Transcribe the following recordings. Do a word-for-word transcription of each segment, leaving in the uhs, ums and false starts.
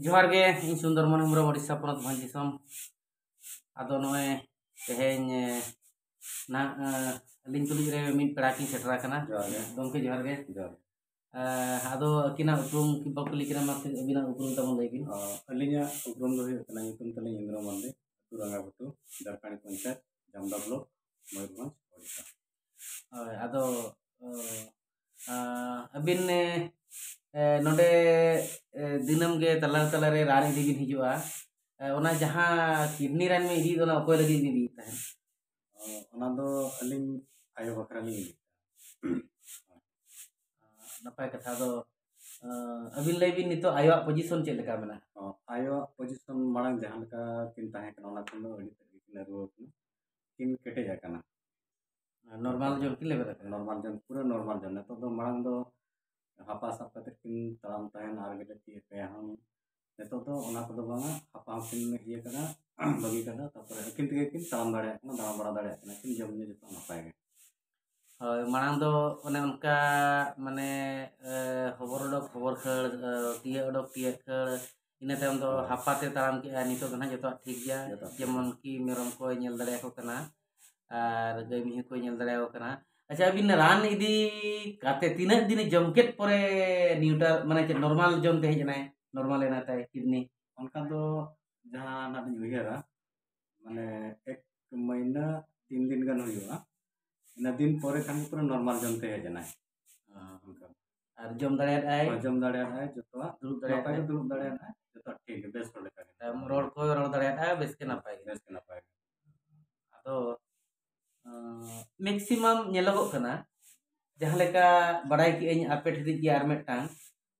ᱡᱚᱦᱟᱨ ᱜᱮ, ᱤᱧ ᱥᱩᱱᱫᱚᱨ ᱢᱳᱦᱚᱱ ᱦᱮᱢᱵᱨᱚᱢ, ᱳᱰᱤᱥᱟ ᱯᱚᱱᱚᱛ ᱵᱷᱚᱸᱡᱽ ᱫᱤᱥᱚᱢ᱾ ᱟᱫᱚ ᱱᱚᱜᱼᱚᱭ ᱛᱮᱦᱮᱧ, ᱮ, ᱱᱟᱦᱟᱜ, ᱮ, ᱟᱹᱞᱤᱧ ᱛᱩᱞᱩᱡ ᱨᱮ ᱢᱤᱫ ᱯᱮᱲᱟ ᱠᱤᱱ ᱥᱮᱴᱮᱨ ᱟᱠᱟᱱᱟ᱾ ᱡᱚᱦᱟᱨ ᱜᱮ᱾ ᱜᱚᱢᱠᱮ ᱡᱚᱦᱟᱨ ᱜᱮ᱾ ᱡᱚᱦᱟᱨ ᱜᱮ᱾ ᱮ, ᱟᱫᱚ ᱟᱹᱠᱤᱱᱟᱜ ᱩᱯᱨᱩᱢ ᱠᱤ ᱵᱟᱠᱚ ᱠᱩᱞᱤ ᱠᱤᱱᱟ, ᱢᱟᱥᱮ ᱟᱹᱵᱤᱱᱟᱜ ᱩᱯᱨᱩᱢ ᱛᱟᱵᱚᱱ ᱞᱟᱹᱭ ᱵᱤᱱ᱾ ᱚ, ᱟᱹᱞᱤᱧᱟᱜ ᱩᱯᱨᱩᱢ ᱫᱚ ᱦᱩᱭᱩᱜ ᱠᱟᱱᱟ, ᱧᱩᱛᱩᱢ ᱛᱟᱹᱞᱤᱧ ᱤᱱᱫᱨᱚ ᱢᱟᱱᱰᱤ, ᱟᱹᱛᱩ ᱨᱟᱸᱜᱟᱵᱷᱩᱴᱩ, ᱫᱟᱨᱠᱟᱲᱤ ᱯᱚᱧᱪᱟᱭᱮᱛ, ᱡᱟᱢᱫᱟ ᱵᱞᱚᱠ, ᱢᱚᱭᱩᱨᱵᱷᱚᱸᱡᱽ, ᱳᱰᱤᱥᱟ᱾ ᱦᱳᱭ, ᱟᱫᱚ, ᱚ, ᱟ, ᱟᱹᱵᱤᱱ, ᱮ, ᱮ, ᱱᱚᱰᱮ, ᱮ, ᱫᱤᱱᱟᱹᱢ ᱜᱮ ᱛᱟᱞᱟ ᱛᱟᱞᱟᱨᱮ ᱨᱟᱱ ᱤᱫᱤ ᱵᱤᱱ ᱦᱤᱡᱩᱜᱼᱟ᱾ ᱮ, ᱚᱱᱟ ᱡᱟᱦᱟᱸ ᱠᱤᱰᱱᱤ ᱨᱟᱱ ᱵᱤᱱ ᱤᱫᱤᱭᱮᱫ, ᱚᱱᱟ ᱚᱠᱚᱭ ᱞᱟᱹᱜᱤᱫ ᱵᱤᱱ ᱤᱫᱤᱭᱮᱫ ᱛᱟᱦᱮᱸᱫ? ᱚ, ᱚᱱᱟ ᱫᱚ ᱟᱹᱞᱤᱧ ᱟᱭᱳ ᱵᱟᱠᱷᱨᱟ ᱞᱤᱧ ᱤᱫᱤᱭᱮᱫᱟ᱾ ᱱᱟᱯᱟᱭ ᱠᱟᱛᱷᱟ᱾ ᱟᱫᱚ, ᱮ, ᱟᱹᱵᱤᱱ ᱞᱟᱹᱭ ᱵᱤᱱ, ᱱᱤᱛᱚᱜ ᱟᱭᱳᱣᱟᱜ ᱯᱚᱡᱤᱥᱚᱱ ᱪᱮᱫ ᱞᱮᱠᱟ ᱢᱮᱱᱟᱜᱼᱟ? ᱚ, ᱟᱭᱳᱣᱟᱜ ᱯᱚᱡᱤᱥᱚᱱ ᱢᱟᱲᱟᱝ ᱡᱟᱦᱟᱸ ᱞᱮᱠᱟ ᱠᱤᱱ ᱛᱟᱦᱮᱸ ᱠᱟᱱᱟ, ᱚᱱᱟ ᱠᱷᱚᱱ ᱫᱚ ᱟᱹᱰᱤ ᱛᱮᱫ ᱜᱮᱠᱤᱱ ᱨᱩᱣᱟᱹ ᱠᱟᱱᱟ, ᱠᱤᱱ ᱠᱮᱴᱮᱡ ᱟᱠᱟᱱᱟ᱾ ᱱᱚᱨᱢᱟᱞ ᱡᱳᱱ ᱠᱤᱱ ᱞᱮᱵᱮᱫ ᱟᱠᱟᱫᱟ᱾ ᱱᱚᱨᱢᱟᱞ ᱡᱳᱱ, ᱯᱩᱨᱟᱹ ᱱᱚᱨᱢᱟᱞ ᱡᱳᱱ᱾ ᱱᱤᱛᱚᱜ ᱫᱚ ᱢᱟᱲᱟᱝ ᱫᱚ ᱦᱟᱯᱟ ᱥᱟᱵ ᱠᱟᱛᱮ ᱠᱤᱱ ᱛᱟᱲᱟᱢ ᱛᱟᱦᱮᱱ, ᱟᱨ ᱜᱮᱞᱮ ᱛᱤᱭᱟᱹᱜ ᱠᱟᱭᱟ ᱦᱚᱸ᱾ ᱱᱤᱛᱚᱜ ᱫᱚ ᱚᱱᱟ ᱠᱚᱫᱚ ᱵᱟᱝᱟ, ᱦᱟᱯᱟ ᱦᱚᱸᱠᱤᱱ ᱤᱭᱟᱹ ᱠᱟᱫᱟ, ᱵᱟᱹᱜᱤ ᱠᱟᱫᱟ᱾ ᱛᱟᱨᱯᱚᱨᱮ ᱟᱹᱠᱤᱱ ᱛᱮᱜᱮ ᱠᱤᱱ ᱛᱟᱲᱟᱢ ᱫᱟᱲᱮᱭᱟᱜ ᱠᱟᱱᱟ, ᱫᱟᱬᱟ ᱵᱟᱲᱟ ᱫᱟᱲᱮᱭᱟᱜ ᱠᱟᱱᱟ ᱠᱤᱱ, ᱡᱚᱢ ᱧᱩ ᱡᱚᱛᱚ ᱱᱟᱯᱟᱭ ᱜᱮ᱾ ᱦᱳᱭ, ᱢᱟᱲᱟᱝ ᱫᱚ ᱚᱱᱮ ᱚᱱᱠᱟ, ᱢᱟᱱᱮ, ᱮ, ᱦᱚᱵᱚᱨ ᱚᱰᱚᱠ ᱦᱚᱵᱚᱨ ᱠᱷᱟᱹᱲ, ᱮ, ᱛᱤᱭᱟᱹᱜ ᱚᱰᱚᱠ ᱛᱤᱭᱟᱹᱜ ᱠᱷᱟᱹᱲ, ᱤᱱᱟᱹ ᱛᱟᱭᱚᱢ ᱫᱚ ᱦᱳᱭ᱾ ᱦᱟᱯᱟᱛᱮ ᱛᱟᱲᱟᱢ ᱠᱮᱜᱼᱟ᱾ ᱱᱤᱛᱚᱜ ᱫᱚ ᱱᱟᱦᱟᱜ ᱡᱚᱛᱚᱣᱟᱜ ᱴᱷᱤᱠ ᱜᱮᱭᱟ, ᱡᱚᱛᱚᱣᱟᱜ ᱴᱷᱤᱠ᱾ ᱡᱮᱢᱚᱱ ᱠᱤ ᱢᱮᱨᱚᱢ ᱠᱚᱭ ᱧᱮᱞ ᱫᱟᱲᱮᱭᱟᱠᱚ ᱠᱟᱱᱟ ᱟᱨ ᱜᱟᱹᱭ ᱢᱤᱦᱩ ᱠᱚᱭ ᱧᱮᱞ ᱫᱟᱲᱮᱭᱟᱠᱚ ᱠᱟᱱᱟ᱾ ᱟᱪᱪᱷᱟ, ᱟᱹᱵᱤᱱ ᱨᱟᱱ ᱤᱫᱤ ᱠᱟᱛᱮ ᱛᱤᱱᱟᱹᱜ ᱫᱤᱱ ᱡᱚᱢ ᱠᱮᱫ ᱯᱚᱨᱮ ᱱᱤᱭᱩᱴᱟᱨ, ᱢᱟᱱᱮ ᱪᱮᱫ, ᱱᱚᱨᱢᱟᱞ ᱡᱳᱱ ᱛᱮ ᱦᱮᱡ ᱮᱱᱟᱭ, ᱱᱚᱨᱢᱟᱞ ᱮᱱᱟ ᱛᱟᱭ ᱠᱤᱰᱱᱤ? ᱚᱱᱠᱟ ᱫᱚ ᱡᱟᱦᱟᱸ ᱱᱟᱜ ᱞᱤᱧ ᱩᱭᱦᱟᱹᱨᱟ, ᱢᱟᱱᱮ ᱮᱠ ᱢᱟᱹᱦᱱᱟᱹ ᱛᱤᱱ ᱫᱤᱱ ᱜᱟᱱ ᱦᱩᱭᱩᱜᱼᱟ, ᱤᱱᱟᱹ ᱫᱤᱱ ᱯᱚᱨᱮ ᱠᱷᱟᱱ ᱜᱮ ᱯᱩᱨᱟᱹ ᱱᱚᱨᱢᱟᱞ ᱡᱳᱱ ᱛᱮ ᱦᱮᱡ ᱮᱱᱟᱭ᱾ ᱚᱱᱠᱟ᱾ ᱟᱨ ᱡᱚᱢ ᱫᱟᱲᱮᱭᱟᱜᱼᱟᱭ? ᱦᱳᱭ, ᱡᱚᱢ ᱫᱟᱲᱮᱭᱟᱜᱼᱟᱭ, ᱡᱚᱛᱚᱣᱟᱜ ᱫᱩᱲᱩᱵ ᱱᱟᱯᱟᱭ ᱜᱮ ᱫᱟᱲᱮᱭᱟᱜᱼᱟᱭ? ᱫᱩᱲᱩᱵ ᱫᱟᱲᱮᱭᱟᱜᱼᱟᱭ, ᱡᱚᱛᱚ ᱴᱷᱤᱠ ᱜᱮ, ᱵᱮᱥ ᱦᱚᱲ ᱞᱮᱠᱟ ᱜᱮ᱾ ᱨᱚᱲ ᱠᱚᱭ ᱨᱚᱲ ᱫᱟᱲᱮᱭᱟᱜᱼᱟ ᱵᱮᱥ ᱜᱮ, ᱱᱟᱯᱟᱭ ᱜᱮ᱾ ᱵᱮᱥ ᱜᱮ ᱱᱟᱯᱟᱭ ᱜᱮ᱾ ᱟᱫᱚ, ᱟᱸ, ᱢᱮᱠᱥᱤᱢᱟᱢ ᱧᱮᱞᱚᱜᱚᱜ ᱠᱟᱱᱟ, ᱡᱟᱦᱟᱸ ᱞᱮᱠᱟ ᱵᱟᱲᱟᱭ ᱠᱮᱜᱼᱟᱹᱧ ᱟᱯᱮ ᱴᱷᱮᱱ ᱜᱮ ᱟᱨ ᱢᱤᱫᱴᱟᱝ,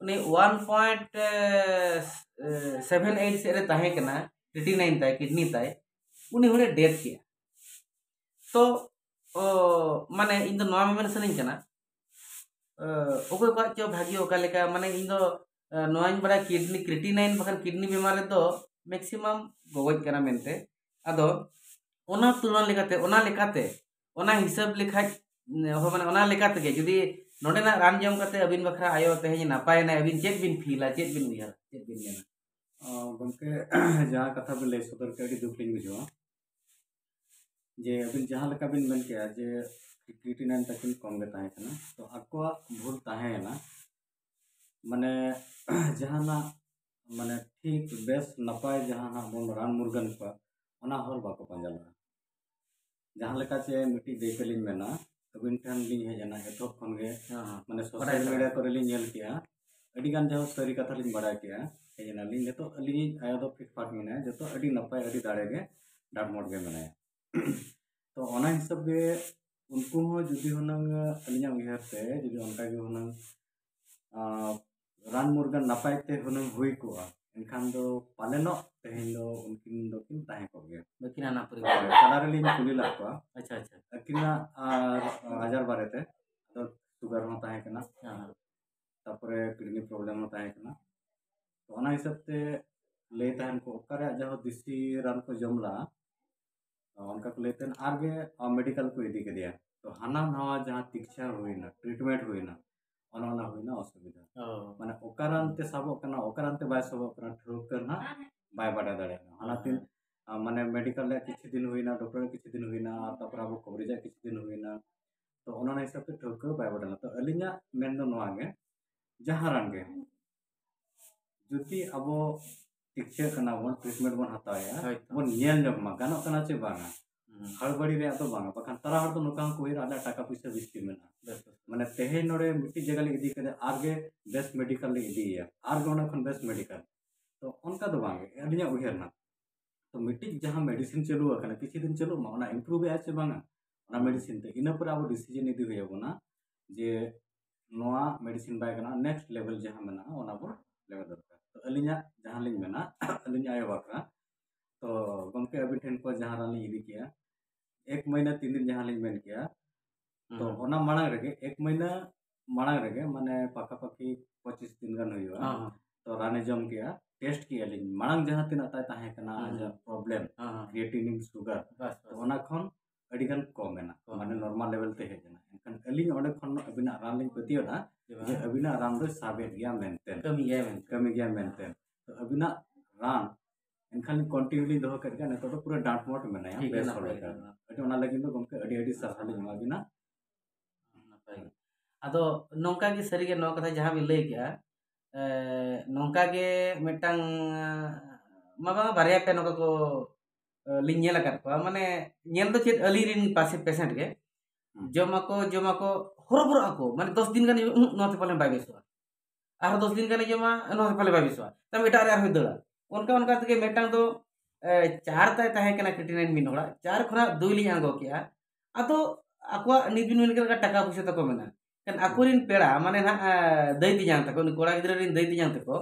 ᱩᱱᱤ ᱳᱣᱟᱱ ᱯᱚᱭᱮᱱᱴ ᱥᱮᱵᱷᱮᱱ ᱮᱭᱤᱴ ᱥᱮᱫ ᱨᱮ ᱛᱟᱦᱮᱸ ᱠᱟᱱᱟ, ᱠᱨᱤᱴᱤᱱᱟᱭᱤᱱ ᱛᱟᱭ, ᱠᱤᱰᱱᱤ ᱛᱟᱭ, ᱩᱱᱤ ᱦᱚᱲᱮ ᱰᱮᱛᱷ ᱠᱮᱜᱼᱟ᱾ ᱛᱚ, ᱚ, ᱢᱟᱱᱮ ᱤᱧ ᱫᱚ ᱱᱚᱣᱟ ᱢᱮᱢᱮᱱ ᱥᱟᱱᱟᱧ ᱠᱟᱱᱟ, ᱚ, ᱚᱠᱚᱭ ᱠᱚᱣᱟᱜ ᱪᱚ ᱵᱷᱟᱹᱜᱤ ᱚᱠᱟ ᱞᱮᱠᱟ, ᱢᱟᱱᱮ ᱤᱧ ᱫᱚ, ᱚ, ᱱᱚᱣᱟᱧ ᱵᱟᱲᱟᱭᱟ, ᱠᱤᱰᱱᱤ, ᱠᱨᱤᱴᱤᱱᱟᱭᱤᱱ ᱵᱟᱠᱷᱟᱱ ᱠᱤᱰᱱᱤ ᱵᱤᱢᱟᱨ ᱨᱮᱫᱚ ᱢᱮᱠᱥᱤᱢᱟᱢ ᱜᱚᱜᱚᱡ ᱠᱟᱱᱟ ᱢᱮᱱᱛᱮ᱾ ᱟᱫᱚ ᱚᱱᱟ ᱛᱩᱞᱚᱱᱟ ᱞᱮᱠᱟᱛᱮ, ᱚᱱᱟ ᱞᱮᱠᱟᱛᱮ, ᱚᱱᱟ ᱦᱤᱥᱟᱹᱵ ᱞᱮᱠᱷᱟᱡ, ᱦᱚᱸ, ᱢᱟᱱᱮ ᱚᱱᱟ ᱞᱮᱠᱟ ᱛᱮᱜᱮ ᱡᱩᱫᱤ ᱱᱚᱰᱮᱱᱟᱜ ᱨᱟᱱ ᱡᱚᱢ ᱠᱟᱛᱮ ᱟᱹᱵᱤᱱ ᱵᱟᱠᱷᱨᱟ ᱟᱭᱳ ᱛᱮᱦᱮᱧ ᱱᱟᱯᱟᱭᱮᱱᱟᱭ, ᱟᱹᱵᱤᱱ ᱪᱮᱫ ᱵᱤᱱ ᱯᱷᱤᱞᱟ, ᱪᱮᱫ ᱵᱤᱱ ᱩᱭᱦᱟᱹᱨᱟ, ᱪᱮᱫ ᱵᱤᱱ ᱢᱮᱱᱟ? ᱜᱚᱢᱠᱮ, ᱡᱟᱦᱟᱸ ᱠᱟᱛᱷᱟ ᱵᱤᱱ ᱞᱟᱹᱭ ᱥᱚᱫᱚᱨ ᱠᱮᱫᱟ, ᱟᱹᱰᱤ ᱫᱩᱠ ᱞᱤᱧ ᱵᱩᱡᱷᱟᱹᱣᱟ ᱡᱮ ᱟᱹᱵᱤᱱ ᱡᱟᱦᱟᱸ ᱞᱮᱠᱟ ᱵᱤᱱ ᱢᱮᱱ ᱠᱮᱜᱼᱟ ᱡᱮ ᱠᱨᱤᱴᱤᱱᱟᱭᱤᱱ ᱛᱟᱹᱠᱤᱱ ᱠᱚᱢ ᱜᱮ ᱛᱟᱦᱮᱸ ᱠᱟᱱᱟ, ᱛᱚ ᱟᱠᱚᱣᱟᱜ ᱵᱷᱩᱞ ᱛᱟᱦᱮᱸᱭᱮᱱᱟ᱾ ᱢᱟᱱᱮ ᱡᱟᱦᱟᱱᱟᱜ ᱢᱟᱱᱮ ᱴᱷᱤᱠ ᱵᱮᱥ ᱱᱟᱯᱟᱭ ᱡᱟᱦᱟᱱᱟᱜ ᱵᱚᱱ ᱨᱟᱱ ᱢᱩᱨᱜᱟᱹᱱ ᱠᱚᱣᱟ, ᱚᱱᱟ ᱦᱚᱨ ᱵᱟᱠᱚ ᱯᱟᱸᱡᱟ ᱞᱮᱫᱟ᱾ ᱡᱟᱦᱟᱸ ᱞᱮᱠᱟ ᱪᱮ ᱢᱤᱫᱴᱤᱡ ᱫᱟᱹᱭᱠᱟᱹ ᱞᱤᱧ ᱢᱮᱱᱟ, ᱟᱹᱵᱤᱱ ᱴᱷᱮᱱ ᱞᱤᱧ ᱦᱮᱡ ᱮᱱᱟ ᱮᱛᱚᱦᱚᱵ ᱠᱷᱚᱱ ᱜᱮ, ᱦᱮᱸ, ᱦᱮᱸ᱾ ᱢᱟᱱᱮ ᱥᱳᱥᱟᱞ ᱵᱟᱰᱟᱭ ᱢᱤᱰᱤᱭᱟ ᱠᱟᱱᱟ᱾ ᱠᱚᱨᱮ ᱞᱤᱧ ᱧᱮᱞ ᱠᱮᱜᱼᱟ, ᱟᱹᱰᱤ ᱜᱟᱱ ᱡᱟᱦᱟᱸ ᱥᱟᱹᱨᱤ ᱠᱟᱛᱷᱟ ᱞᱤᱧ ᱵᱟᱲᱟᱭ ᱠᱮᱜᱼᱟ, ᱦᱮᱡ ᱮᱱᱟᱞᱤᱧ᱾ ᱱᱤᱛᱚᱜ ᱟᱹᱞᱤᱧᱤᱡ ᱟᱭᱳ ᱫᱚ ᱯᱷᱤᱴ ᱯᱷᱟᱴ ᱢᱮᱱᱟᱭᱟ, ᱡᱚᱛᱚ ᱟᱹᱰᱤ ᱱᱟᱯᱟᱭ, ᱟᱹᱰᱤ ᱫᱟᱲᱮ ᱜᱮ, ᱰᱟᱴᱢᱚᱴ ᱜᱮ ᱢᱮᱱᱟᱭᱟ᱾ ᱛᱚ ᱚᱱᱟ ᱦᱤᱥᱟᱹᱵ ᱜᱮ ᱩᱱᱠᱩ ᱦᱚᱸ ᱡᱩᱫᱤ ᱦᱩᱱᱟᱹᱝ, ᱟᱹᱞᱤᱧᱟᱜ ᱩᱭᱦᱟᱹᱨ ᱛᱮ ᱡᱩᱫᱤ ᱚᱱᱠᱟ ᱜᱮ ᱦᱩᱱᱟᱹᱝ, ᱟᱸ, ᱨᱟᱱ ᱢᱩᱨᱜᱟᱹᱱ ᱱᱟᱯᱟᱭ ᱛᱮ ᱦᱩᱱᱟᱹᱝ ᱦᱩᱭ ᱠᱚᱜᱼᱟ, ᱮᱱᱠᱷᱟᱱ ᱫᱚ ᱯᱟᱞᱮᱱᱚᱜ ᱛᱮᱦᱮᱧ ᱫᱚ ᱩᱱᱠᱤᱱ ᱫᱚᱠᱤᱱ ᱛᱟᱦᱮᱸ ᱠᱚᱜ ᱜᱮᱭᱟ᱾ ᱵᱟᱹᱠᱤᱱ ᱦᱟᱱᱟ ᱯᱩᱨᱤ ᱦᱳᱭ, ᱛᱟᱞᱟ ᱨᱮᱞᱤᱧ ᱠᱩᱞᱤ ᱞᱮᱫ ᱠᱚᱣᱟ ᱟᱪᱪᱷᱟ, ᱟᱪᱪᱷᱟ᱾ ᱟᱹᱠᱤᱱᱟᱜ, ᱟᱨ, ᱟᱡᱟᱨ ᱵᱟᱨᱮᱛᱮ᱾ ᱟᱫᱚ ᱥᱩᱜᱟᱨ ᱦᱚᱸ ᱛᱟᱦᱮᱸ ᱠᱟᱱᱟ, ᱦᱮᱸ, ᱦᱮᱸ᱾ ᱛᱟᱯᱚᱨᱮ ᱠᱤᱰᱱᱤ ᱯᱨᱚᱵᱞᱮᱢ ᱦᱚᱸ ᱛᱟᱦᱮᱸ ᱠᱟᱱᱟ᱾ ᱛᱚ ᱚᱱᱟ ᱦᱤᱥᱟᱹᱵ ᱛᱮ ᱞᱟᱹᱭ ᱛᱟᱦᱮᱱ ᱠᱚ, ᱚᱠᱟᱨᱮ ᱟᱡᱟᱜ ᱦᱚᱸ ᱫᱮᱥᱤ ᱨᱟᱱ ᱠᱚ ᱡᱚᱢ ᱞᱟᱜᱼᱟ, ᱚᱱᱠᱟ ᱠᱚ ᱞᱟᱹᱭ ᱛᱟᱦᱮᱱ᱾ ᱟᱨ ᱜᱮ, ᱟ, ᱢᱮᱰᱤᱠᱟᱞ ᱠᱚ ᱤᱫᱤ ᱠᱮᱫᱮᱭᱟ᱾ ᱛᱚ ᱦᱟᱱᱟ ᱱᱟᱣᱟ ᱡᱟᱦᱟᱸ ᱛᱤᱠᱪᱷᱟ ᱦᱩᱭᱱᱟ, ᱴᱨᱤᱴᱢᱮᱱᱴ ᱦᱩᱭᱱᱟ, ᱚᱱᱟ, ᱚᱱᱟ ᱦᱩᱭᱱᱟ ᱚᱥᱩᱵᱤᱫᱷᱟ᱾ ᱚ᱾ ᱢᱟᱱᱮ ᱚᱠᱟ ᱨᱟᱱ ᱛᱮ ᱥᱟᱵᱚᱜ ᱠᱟᱱᱟ, ᱚᱠᱟ ᱨᱟᱱ ᱛᱮ ᱵᱟᱭ ᱥᱟᱵᱚᱜ ᱠᱟᱱᱟ, ᱴᱷᱟᱹᱣᱠᱟᱹ ᱱᱟᱦᱟᱜ ᱵᱟᱭ ᱵᱟᱰᱟᱭ ᱫᱟᱲᱮᱭᱟᱜ ᱠᱟᱱᱟ᱾ ᱦᱟᱱᱟ ᱛᱤᱱ, ᱦᱮᱸ᱾ ᱟ, ᱢᱟᱱᱮ ᱢᱮᱰᱤᱠᱟᱞ ᱨᱮᱭᱟᱜ ᱠᱤᱪᱷᱩ ᱫᱤᱱ ᱦᱩᱭᱱᱟ, ᱰᱚᱠᱴᱚᱨ ᱨᱮᱭᱟᱜ ᱠᱤᱪᱷᱩ ᱫᱤᱱ ᱦᱩᱭᱱᱟ, ᱟᱨ ᱛᱟᱨᱯᱚᱨᱮ ᱟᱵᱚ ᱠᱚᱵᱨᱮᱡᱽ ᱨᱮᱭᱟᱜ ᱠᱤᱪᱷᱩ ᱫᱤᱱ ᱦᱩᱭᱱᱟ᱾ ᱛᱚ ᱚᱱᱟ, ᱚᱱᱟ ᱦᱤᱥᱟᱹᱵ ᱛᱮ ᱴᱷᱟᱹᱣᱠᱟᱹ ᱵᱟᱭ ᱵᱟᱰᱟᱭ ᱞᱮᱱᱟ᱾ ᱛᱚ ᱟᱹᱞᱤᱧᱟᱜ ᱢᱮᱱ ᱫᱚ ᱱᱚᱣᱟ ᱜᱮ, ᱡᱟᱦᱟᱸ ᱨᱟᱱ ᱜᱮ ᱡᱩᱫᱤ ᱟᱵᱚ ᱪᱤᱠᱤᱛᱥᱟᱜ ᱠᱟᱱᱟ ᱵᱚᱱ, ᱴᱨᱤᱴᱢᱮᱱᱴ ᱵᱚᱱ ᱦᱟᱛᱟᱣᱮᱜᱼᱟ, ᱦᱳᱭ ᱛᱚ᱾ ᱵᱚᱱ ᱧᱮᱞ ᱧᱚᱜ ᱢᱟ, ᱜᱟᱱᱚᱜ ᱠᱟᱱᱟ ᱪᱮ ᱵᱟᱝᱟ᱾ ᱦᱩᱸ᱾ ᱦᱟᱲᱵᱟᱲᱤ ᱨᱮᱭᱟᱜ ᱫᱚ ᱵᱟᱝᱟ, ᱵᱟᱠᱷᱟᱱ ᱛᱟᱨᱟ ᱦᱚᱲ ᱫᱚ ᱱᱚᱝᱠᱟ ᱦᱚᱸᱠᱚ ᱩᱭᱦᱟᱹᱨᱟ, ᱟᱞᱮᱭᱟᱜ ᱴᱟᱠᱟ ᱯᱩᱭᱥᱟᱹ ᱵᱮᱥᱤ ᱢᱮᱱᱟᱜᱼᱟ᱾ ᱵᱮᱥ, ᱵᱮᱥ᱾ ᱢᱟᱱᱮ ᱛᱮᱦᱮᱧ ᱱᱚᱰᱮ ᱢᱤᱫᱴᱤᱡ ᱡᱟᱭᱜᱟ ᱞᱮ ᱤᱫᱤ ᱠᱮᱫᱟ, ᱟᱨ ᱜᱮ ᱵᱮᱥ ᱢᱮᱰᱤᱠᱟᱞ ᱞᱮ ᱤᱫᱤᱭᱮᱭᱟ, ᱟᱨ ᱜᱮ ᱚᱱᱟ ᱠᱷᱚᱱ ᱵᱮᱥ ᱢᱮᱰᱤᱠᱟᱞ᱾ ᱛᱚ ᱚᱱᱠᱟ ᱫᱚ ᱵᱟᱝ ᱜᱮ, ᱟᱹᱞᱤᱧᱟᱜ ᱩᱭᱦᱟᱹᱨ ᱱᱟ᱾ ᱛᱚ ᱢᱤᱫᱴᱤᱡ ᱡᱟᱦᱟᱸ ᱢᱮᱰᱤᱥᱤᱱ ᱪᱟᱹᱞᱩ ᱟᱠᱟᱱᱟ, ᱠᱤᱪᱷᱩ ᱫᱤᱱ ᱪᱟᱹᱞᱩᱜ ᱢᱟ, ᱚᱱᱟ ᱤᱢᱯᱨᱩᱵᱷ ᱮᱜᱼᱟ ᱪᱮ ᱵᱟᱝᱟ, ᱚᱱᱟ ᱦᱩᱸ᱾ ᱢᱮᱰᱤᱥᱤᱱ ᱛᱮ᱾ ᱤᱱᱟᱹ ᱯᱚᱨᱮ ᱟᱵᱚ ᱰᱤᱥᱤᱡᱚᱱ ᱤᱫᱤ ᱦᱩᱭ ᱟᱵᱚᱱᱟ ᱡᱮ ᱱᱚᱣᱟ ᱢᱮᱰᱤᱥᱤᱱ ᱵᱟᱭ ᱜᱟᱱᱚᱜᱼᱟ, ᱱᱮᱠᱥᱴ ᱞᱮᱵᱮᱞ ᱡᱟᱦᱟᱸ ᱢᱮᱱᱟᱜᱼᱟ, ᱚᱱᱟ ᱵᱚᱱ ᱞᱮᱵᱮᱞ ᱫᱚᱨᱠᱟᱨ᱾ ᱛᱚ ᱟᱹᱞᱤᱧᱟᱜ ᱡᱟᱦᱟᱸ ᱞᱤᱧ ᱢᱮᱱᱟ, ᱟᱹᱞᱤᱧ ᱟᱭᱳ ᱵᱟᱠᱷᱨᱟ, ᱛᱚ ᱜᱚᱢᱠᱮ ᱟᱹᱵᱤᱱ ᱴᱷᱮᱱ ᱠᱷᱚᱱ ᱡᱟᱦᱟᱸ ᱨᱟᱱ ᱞᱤᱧ ᱤᱫᱤ ᱠᱮᱜᱼᱟ, ᱮᱠ ᱢᱟᱹᱦᱱᱟᱹ ᱛᱤᱱ ᱫᱤᱱ ᱡᱟᱦᱟᱸ ᱞᱤᱧ ᱢᱮᱱ ᱠᱮᱜᱼᱟ, ᱛᱚ ᱦᱩᱸ᱾ ᱚᱱᱟ ᱢᱟᱲᱟᱝ ᱨᱮᱜᱮ, ᱮᱠ ᱢᱟᱹᱦᱱᱟᱹ ᱢᱟᱲᱟᱝ ᱨᱮᱜᱮ, ᱢᱟᱱᱮ ᱯᱟᱠᱟ ᱯᱟᱠᱤ ᱯᱚᱸᱪᱤᱥ ᱫᱤᱱ ᱜᱟᱱ ᱦᱩᱭᱩᱜᱼᱟ᱾ ᱦᱚᱸ, ᱦᱚᱸ᱾ ᱛᱚ ᱨᱟᱱᱮ ᱡᱚᱢ ᱠᱮᱜᱼᱟ, ᱴᱮᱥᱴ ᱠᱮᱜᱼᱟ ᱞᱤᱧ, ᱢᱟᱲᱟᱝ ᱡᱟᱦᱟᱸ ᱛᱤᱱᱟᱹᱜ ᱛᱟᱭ ᱛᱟᱦᱮᱸ ᱠᱟᱱᱟ, ᱦᱩᱸ᱾ ᱟᱡᱟᱜ ᱯᱨᱚᱵᱞᱮᱢ, ᱦᱚᱸ, ᱦᱚᱸ᱾ ᱠᱨᱤᱭᱮᱴᱤᱱᱤᱱ ᱥᱩᱜᱟᱨ, ᱵᱟᱥ, ᱛᱚ ᱵᱟᱥ᱾ ᱚᱱᱟ ᱠᱷᱚᱱ ᱟᱹᱰᱤ ᱜᱟᱱ ᱠᱚᱢ ᱮᱱᱟ, ᱠᱚᱢ ᱢᱟᱱᱮ ᱮᱱᱟ᱾ ᱱᱚᱨᱢᱟᱞ ᱞᱮᱵᱮᱞ ᱛᱮ ᱦᱮᱡ ᱮᱱᱟ᱾ ᱮᱱᱠᱷᱟᱱ ᱟᱹᱞᱤᱧ ᱚᱸᱰᱮ ᱠᱷᱚᱱ ᱟᱹᱵᱤᱱᱟᱜ ᱨᱟᱱ ᱞᱤᱧ ᱯᱟᱹᱛᱭᱟᱹᱣ ᱮᱱᱟ ᱡᱮ ᱡᱮ ᱵᱟᱝ᱾ ᱟᱹᱵᱤᱱᱟᱜ ᱨᱟᱱ ᱫᱚᱭ ᱥᱟᱵᱮᱫ ᱜᱮᱭᱟ ᱢᱮᱱᱛᱮ᱾ ᱠᱟᱹᱢᱤ ᱜᱮᱭᱟᱭ ᱢᱮᱱᱛᱮ᱾ ᱠᱟᱹᱢᱤ ᱜᱮᱭᱟ ᱢᱮᱱᱛᱮ᱾ ᱟᱹᱵᱤᱱᱟᱜ ᱨᱟᱱ ᱮᱱᱠᱷᱟᱱ ᱠᱚᱱᱴᱤᱱᱤᱭᱩ ᱞᱤᱧ ᱫᱚᱦᱚ ᱠᱮᱫ ᱜᱮᱭᱟ, ᱱᱤᱛᱚᱜ ᱫᱚ ᱯᱩᱨᱟᱹ ᱰᱟᱸᱴ ᱢᱚᱴ ᱢᱮᱱᱟᱭᱟ, ᱴᱷᱤᱠ, ᱵᱮᱥ ᱱᱟᱯᱟᱭ ᱦᱚᱲ ᱜᱮ᱾ ᱞᱮᱠᱟ᱾ ᱟᱹᱰᱤ, ᱚᱱᱟ ᱞᱟᱹᱜᱤᱫ ᱫᱚ ᱜᱚᱢᱠᱮ ᱟᱹᱰᱤ ᱟᱹᱰᱤ ᱥᱟᱨᱦᱟᱣ ᱞᱤᱧ ᱮᱢᱟ ᱵᱤᱱᱟ᱾ ᱱᱟᱯᱟᱭ ᱜᱮ᱾ ᱟᱫᱚ ᱱᱚᱝᱠᱟ ᱜᱮ ᱥᱟᱹᱨᱤᱜᱮ ᱱᱚᱣᱟ ᱠᱟᱛᱷᱟ ᱡᱟᱦᱟᱸ ᱵᱤᱱ ᱞᱟᱹᱭ ᱠᱮᱜᱼᱟ, ᱮ, ᱱᱚᱝᱠᱟ ᱜᱮ ᱢᱤᱫᱴᱟᱝ, ᱢᱟ ᱵᱟᱝ, ᱵᱟᱨᱭᱟ ᱯᱮ ᱱᱚᱝᱠᱟ ᱠᱚ, ᱮ, ᱞᱤᱧ ᱧᱮᱞ ᱟᱠᱟᱫ ᱠᱚᱣᱟ, ᱢᱟᱱᱮ ᱧᱮᱞ ᱫᱚ ᱪᱮᱫ ᱟᱹᱞᱤᱧ ᱨᱮᱱ ᱯᱟᱥᱮ ᱯᱮᱥᱮᱱᱴ ᱜᱮ, ᱦᱩᱸ᱾ ᱡᱚᱢ ᱟᱠᱚ, ᱡᱚᱢ ᱟᱠᱚ, ᱦᱚᱨᱚᱵᱚᱨᱚᱜ ᱟᱠᱚ, ᱢᱟᱱᱮ ᱫᱚᱥ ᱫᱤᱱ ᱜᱟᱱ ᱩᱸᱦᱩᱜ, ᱱᱚᱣᱟ ᱛᱮ ᱯᱟᱞᱮᱱ ᱵᱟᱭ ᱵᱮᱥᱚᱜᱼᱟ, ᱟᱨᱦᱚᱸ ᱫᱚᱥ ᱫᱤᱱ ᱜᱟᱱᱮ ᱡᱚᱢᱟ, ᱱᱚᱣᱟ ᱛᱮ ᱯᱟᱞᱮ ᱵᱟᱭ ᱵᱮᱥᱚᱜᱼᱟ, ᱛᱟᱭᱚᱢ ᱮᱴᱟᱜ ᱨᱮ ᱟᱨᱦᱚᱸᱭ ᱫᱟᱹᱲᱟ᱾ ᱚᱱᱠᱟ ᱚᱱᱠᱟ ᱛᱮᱜᱮ ᱢᱤᱫᱴᱟᱝ ᱫᱚ, ᱮ, ᱪᱟᱨ ᱛᱟᱭ ᱛᱟᱦᱮᱸ ᱠᱟᱱᱟ ᱠᱨᱤᱴᱤᱱᱟᱭᱤᱱ ᱢᱤᱫ ᱦᱚᱲᱟᱜ, ᱪᱟᱨ ᱠᱷᱚᱱᱟᱜ ᱫᱩᱭ ᱞᱤᱧ ᱟᱬᱜᱚ ᱠᱮᱜᱼᱟ᱾ ᱟᱫᱚ ᱟᱠᱚᱣᱟᱜ ᱱᱤᱛ ᱵᱤᱱ ᱢᱮᱱ ᱠᱮᱫ ᱞᱮᱠᱟ ᱴᱟᱠᱟ ᱯᱩᱭᱥᱟᱹ ᱛᱟᱠᱚ ᱢᱮᱱᱟᱜᱼᱟ, ᱠᱷᱟᱱ ᱟᱠᱚᱨᱮᱱ ᱯᱮᱲᱟ, ᱢᱟᱱᱮ ᱱᱟᱦᱟᱜ, ᱮ, ᱫᱟᱹᱭ ᱛᱮᱧᱟᱝ ᱛᱟᱠᱚ, ᱩᱱᱤ ᱠᱚᱲᱟ ᱜᱤᱫᱽᱨᱟᱹ ᱨᱮᱱ ᱫᱟᱹᱭ ᱛᱮᱧᱟᱝ ᱛᱟᱠᱚ,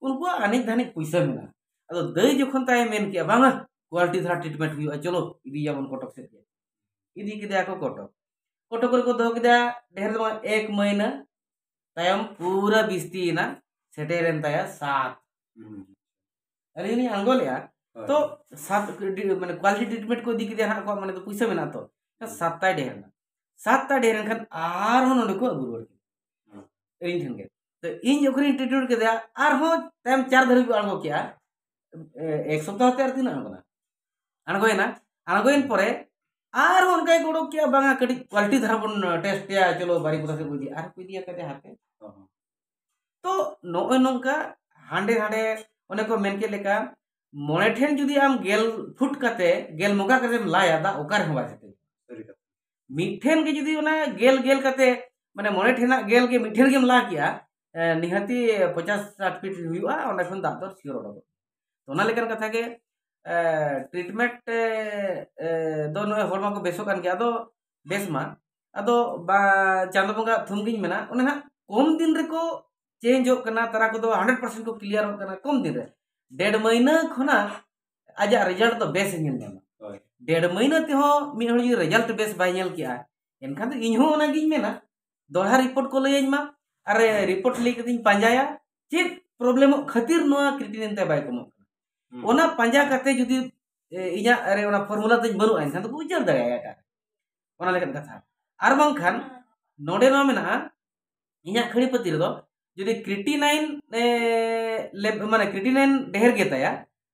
ᱩᱱᱠᱩᱣᱟᱜ ᱟᱱᱮᱡ ᱫᱷᱟᱱᱮᱡ ᱯᱩᱭᱥᱟᱹ ᱢᱮᱱᱟᱜᱼᱟ᱾ ᱟᱫᱚ ᱫᱟᱹᱭ ᱡᱚᱠᱷᱚᱱ ᱛᱟᱭ ᱢᱮᱱ ᱠᱮᱜᱼᱟ, "ᱵᱟᱝᱟ, ᱠᱳᱣᱟᱞᱤᱴᱤ ᱫᱷᱟᱨᱟ ᱴᱨᱤᱴᱢᱮᱱᱴ ᱦᱩᱭᱩᱜᱼᱟ, ᱪᱚᱞᱚ ᱤᱫᱤᱭᱟᱵᱚᱱ ᱠᱚᱴᱚᱠ ᱥᱮᱫ ᱜᱮ", ᱤᱫᱤ ᱠᱮᱫᱮᱭᱟ ᱠᱚ ᱠᱚᱴᱚᱠ᱾ ᱠᱚᱴᱚᱠ ᱨᱮᱠᱚ ᱫᱚᱦᱚ ᱠᱮᱫᱮᱭᱟ ᱰᱷᱮᱨ ᱫᱚ ᱵᱟᱝ, ᱮᱠ ᱢᱟᱹᱦᱱᱟᱹ ᱛᱟᱭᱚᱢ ᱯᱩᱨᱟᱹ ᱵᱤᱥᱛᱤᱭᱮᱱᱟ, ᱥᱮᱴᱮᱨᱮᱱ ᱛᱟᱭᱟ ᱥᱟᱛ᱾ ᱦᱩᱸ᱾ ᱟᱹᱞᱤᱧ ᱞᱤᱧ ᱟᱬᱜᱚ ᱞᱮᱜᱼᱟ, ᱦᱳᱭ᱾ ᱛᱚ ᱥᱟᱛ ᱰᱤ-, ᱢᱟᱱᱮ ᱠᱳᱣᱟᱞᱤᱴᱤ ᱴᱨᱤᱴᱢᱮᱱᱴ ᱠᱚ ᱤᱫᱤ ᱠᱮᱫᱮᱭᱟ ᱦᱟᱸᱜ, ᱟᱠᱚᱣᱟᱜ ᱢᱟᱱᱮ ᱫᱚ ᱯᱩᱭᱥᱟᱹ ᱢᱮᱱᱟᱜᱼᱟ ᱛᱚ, ᱥᱟᱛ ᱛᱟᱭ ᱰᱷᱮᱨ ᱮᱱᱟ᱾ ᱥᱟᱛ ᱛᱟᱭ ᱰᱷᱮᱨ ᱮᱱᱠᱷᱟᱱ ᱟᱨᱦᱚᱸ ᱱᱚᱰᱮ ᱠᱚ ᱟᱹᱜᱩ ᱨᱩᱣᱟᱹᱲ ᱠᱮᱫᱮᱭᱟ ᱦᱩᱸ᱾ ᱤᱧ ᱴᱷᱮᱱ ᱜᱮ᱾ ᱛᱚ ᱤᱧ ᱡᱚᱠᱷᱚᱱᱤᱧ ᱴᱨᱤᱴᱢᱮᱱᱴ ᱠᱮᱫᱮᱭᱟ, ᱟᱨᱦᱚᱸ ᱛᱟᱭᱚᱢ ᱪᱟᱨ ᱫᱷᱟᱹᱵᱤᱡ ᱠᱚ ᱟᱬᱜᱚ ᱠᱮᱜᱼᱟ, ᱮ, ᱮᱠ ᱥᱚᱯᱛᱟᱦᱚ ᱛᱮ ᱟᱨ ᱛᱤᱱᱟᱹᱜ ᱟᱬᱜᱚᱱᱟ? ᱟᱬᱜᱚᱭᱮᱱᱟ᱾ ᱟᱬᱜᱚᱭᱮᱱ ᱯᱚᱨᱮ ᱟᱨᱦᱚᱸ ᱚᱱᱠᱟ ᱜᱮᱠᱚ ᱚᱰᱚᱠ ᱠᱮᱜᱼᱟ, ᱵᱟᱝᱟ, ᱠᱟᱹᱴᱤᱡ ᱠᱳᱣᱟᱞᱤᱴᱤ ᱫᱷᱟᱨᱟ ᱵᱚᱱ ᱴᱮᱥᱴ ᱮᱭᱟ, ᱪᱚᱞᱚ ᱵᱟᱨᱤᱯᱚᱫᱟ ᱥᱮᱫ ᱵᱚᱱ ᱤᱫᱤᱭᱟ, ᱟᱨ ᱠᱚ ᱤᱫᱤᱭᱟ ᱠᱟᱫᱮ ᱦᱟᱱᱛᱮ᱾ ᱦᱚᱸ᱾ ᱛᱚ ᱱᱚᱜᱼᱚᱭ ᱱᱚᱝᱠᱟ ᱦᱟᱸᱰᱮ ᱦᱟᱸᱰᱮ, ᱚᱱᱮ ᱠᱚ ᱢᱮᱱ ᱠᱮᱫ ᱞᱮᱠᱟ, ᱢᱚᱬᱮ ᱴᱷᱮᱱ ᱡᱩᱫᱤ ᱟᱢ ᱜᱮᱞ ᱯᱷᱩᱴ ᱠᱟᱛᱮ, ᱜᱮᱞ ᱢᱚᱠᱟ ᱠᱟᱛᱮᱢ ᱞᱟᱭᱟ, ᱫᱟᱜ ᱚᱠᱟ ᱨᱮᱦᱚᱸ ᱵᱟᱭ ᱥᱮᱴᱮᱨᱟ᱾ ᱥᱟᱹᱨᱤ ᱠᱟᱛᱷᱟ᱾ ᱢᱤᱫ ᱴᱷᱮᱱ ᱜᱮ ᱡᱩᱫᱤ ᱚᱱᱟ ᱜᱮᱞ ᱜᱮᱞ ᱠᱟᱛᱮ, ᱢᱟᱱᱮ ᱢᱚᱬᱮ ᱴᱷᱮᱱᱟᱜ ᱜᱮᱞ ᱜᱮ ᱢᱤᱫ ᱴᱷᱮᱱ ᱜᱮᱢ ᱞᱟ ᱠᱮᱜᱼᱟ, ᱮ, ᱱᱤᱦᱟᱹᱛᱤ ᱯᱚᱧᱪᱟᱥ ᱥᱟᱴ ᱯᱷᱤᱴ ᱦᱩᱭᱩᱜᱼᱟ, ᱚᱸᱰᱮ ᱠᱷᱚᱱ ᱫᱟᱜ ᱫᱚ ᱥᱤᱭᱳᱨ ᱚᱰᱚᱠᱚᱜᱼᱟ᱾ ᱛᱚ ᱚᱱᱟ ᱞᱮᱠᱟᱱ ᱠᱟᱛᱷᱟ ᱜᱮ, ᱮ, ᱴᱨᱤᱴᱢᱮᱱᱴ, ᱮ, ᱮ, ᱫᱚ ᱱᱚᱜᱼᱚᱭ ᱦᱚᱲᱢᱚ ᱠᱚ ᱵᱮᱥᱚᱜ ᱠᱟᱱ ᱜᱮᱭᱟ, ᱟᱫᱚ ᱵᱮᱥ ᱢᱟ, ᱟᱫᱚ ᱵᱟ, ᱪᱟᱸᱫᱚ ᱵᱚᱸᱜᱟ ᱛᱷᱩᱢ ᱜᱤᱧ ᱢᱮᱱᱟ, ᱚᱱᱮ ᱱᱟᱜ ᱠᱚᱢ ᱫᱤᱱ ᱨᱮᱠᱚ ᱪᱮᱧᱡᱚᱜ ᱠᱟᱱᱟ, ᱛᱟᱨᱟ ᱠᱚᱫᱚ ᱦᱟᱱᱰᱨᱮᱰ ᱯᱟᱨᱥᱮᱱᱴ ᱠᱚ ᱠᱞᱤᱭᱟᱨᱚᱜ ᱠᱟᱱᱟ ᱠᱚᱢ ᱫᱤᱱ ᱨᱮ᱾ ᱰᱮᱲ ᱢᱟᱹᱦᱱᱟᱹ ᱠᱷᱚᱱᱟᱜ ᱟᱡᱟᱜ ᱨᱮᱡᱟᱞᱴ ᱫᱚ ᱵᱮᱥ ᱮ ᱧᱮᱞ ᱧᱟᱢᱟ᱾ ᱦᱳᱭ᱾ ᱰᱮᱲ ᱢᱟᱹᱦᱱᱟᱹ ᱛᱮᱦᱚᱸ ᱢᱤᱫ ᱦᱚᱲ ᱡᱩᱫᱤ ᱨᱮᱡᱟᱞᱴ ᱵᱮᱥ ᱵᱟᱭ ᱧᱮᱞ ᱠᱮᱜᱼᱟ, ᱮᱱᱠᱷᱟᱱ ᱫᱚ ᱤᱧ ᱦᱚᱸ ᱚᱱᱟᱜᱤᱧ ᱢᱮᱱᱟ, ᱫᱚᱦᱲᱟ ᱨᱤᱯᱳᱨᱴ ᱠᱚ ᱞᱟᱹᱭᱟᱹᱧ ᱢᱟ, ᱟᱨ ᱨᱤᱯᱳᱨᱴ ᱞᱟᱹᱭ ᱠᱟᱛᱮᱧ ᱯᱟᱸᱡᱟᱭᱟ ᱪᱮᱫ ᱯᱨᱚᱵᱞᱮᱢᱚᱜ ᱠᱷᱟᱹᱛᱤᱨ ᱱᱚᱣᱟ ᱠᱨᱤᱴᱤᱱᱤᱱ ᱛᱮ ᱵᱟᱭ ᱠᱚᱢᱚᱜ ᱠᱟᱱᱟ᱾ ᱦᱩᱸ᱾ ᱚᱱᱟ ᱯᱟᱸᱡᱟ ᱠᱟᱛᱮ ᱡᱩᱫᱤ, ᱮ, ᱤᱧᱟᱹᱜ ᱨᱮ ᱚᱱᱟ ᱯᱷᱚᱨᱢᱩᱞᱟ ᱛᱤᱧ ᱵᱟᱹᱱᱩᱜᱼᱟ, ᱮᱱᱠᱷᱟᱱ ᱫᱚᱠᱚ ᱩᱪᱟᱹᱲ ᱫᱟᱲᱮᱭᱟᱜᱼᱟ ᱮᱴᱟᱜ ᱨᱮ᱾ ᱚᱱᱟ ᱞᱮᱠᱟᱱ ᱠᱟᱛᱷᱟ᱾ ᱟᱨ ᱵᱟᱝᱠᱷᱟᱱ ᱱᱚᱰᱮ ᱱᱚᱣᱟ ᱢᱮᱱᱟᱜᱼᱟ, ᱤᱧᱟᱹᱜ ᱠᱷᱟᱹᱲᱤᱯᱟᱹᱛᱤ ᱨᱮᱫᱚ ᱡᱩᱫᱤ ᱠᱨᱤᱴᱤᱱᱟᱭᱤᱱ ᱢᱟᱱᱮ ᱠᱨᱤᱴᱤᱱᱟᱭᱤᱱ ᱰᱷᱮᱨ ᱜᱮ ᱛᱟᱭᱟ